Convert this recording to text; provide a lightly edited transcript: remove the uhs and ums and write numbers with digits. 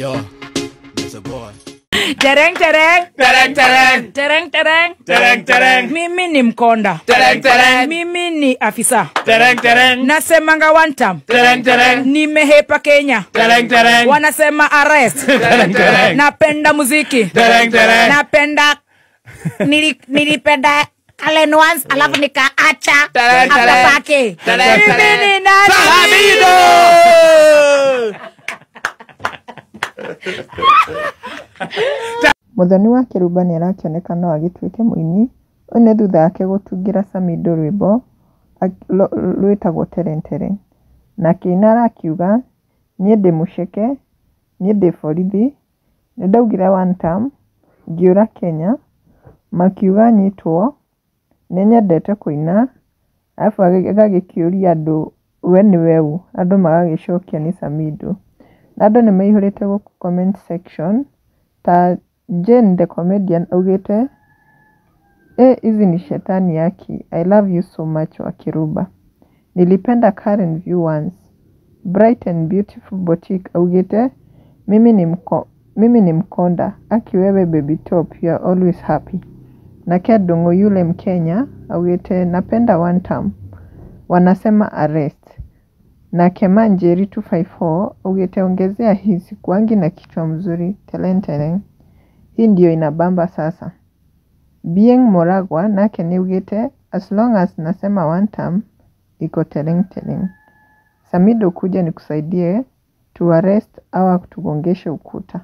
Yo, it's a boy. Tereng tereng. Tereng tereng. Tereng tereng. Tereng tereng. Mimi ni mkonda. Tereng tereng. Mimi ni afisa. Tereng tereng. Nasemanga one term. Tereng tereng. Nimehepa Kenya. Tereng tereng. Wanasema arrest. Tereng tereng. Napenda muziki. Tereng tereng. Napenda nilipenda Allen once alafu nikaacha Tereng, after tereng. pake. Tereng, Mimi tereng. ni nani? Samido! Muthoni wa Kĩrumba nĩarakĩoneka no agĩtuĩke mũini, ũũ nĩ thutha wake gũtungĩra Samido rwĩmbo rwĩtagwo Terentere. Na akĩina arakiuga, niĩ ndĩ mũceke, niĩ ndĩ borithi, nĩndaugire one term, ngĩũra Kenya, makiuga nyitwo, nĩnyendete kũina, arabu agagĩkĩũria andũ we nĩwe ũ, andũ magagĩcokia nĩ Samido. Na andũ nĩmaihũrĩte gũkũ comment section ta Jane the comedian augĩte, "Eh, hizi ni shetani yaki. I love you so much Wakirumba. Nilipenda Karen View once." Bright and Beautiful Boutique augĩte, mimi ni mkonda. Aki wewe baby top, you are always happy." Nake Ndung'u yule Mkenya augĩte, "Napenda one term. Wanasema arrest." Na Kemanjeri 254 augĩte, "Ongezea hii, sikuangi na kichwa mzuri. Telentelen. Hii ndio inabamba sasa." Bieng Moragwa nake nĩaugĩte, "As long as nasema one term, iko teleng teleng. Samido kuja nikusaidie tu arrest au tugongeshe ukuta."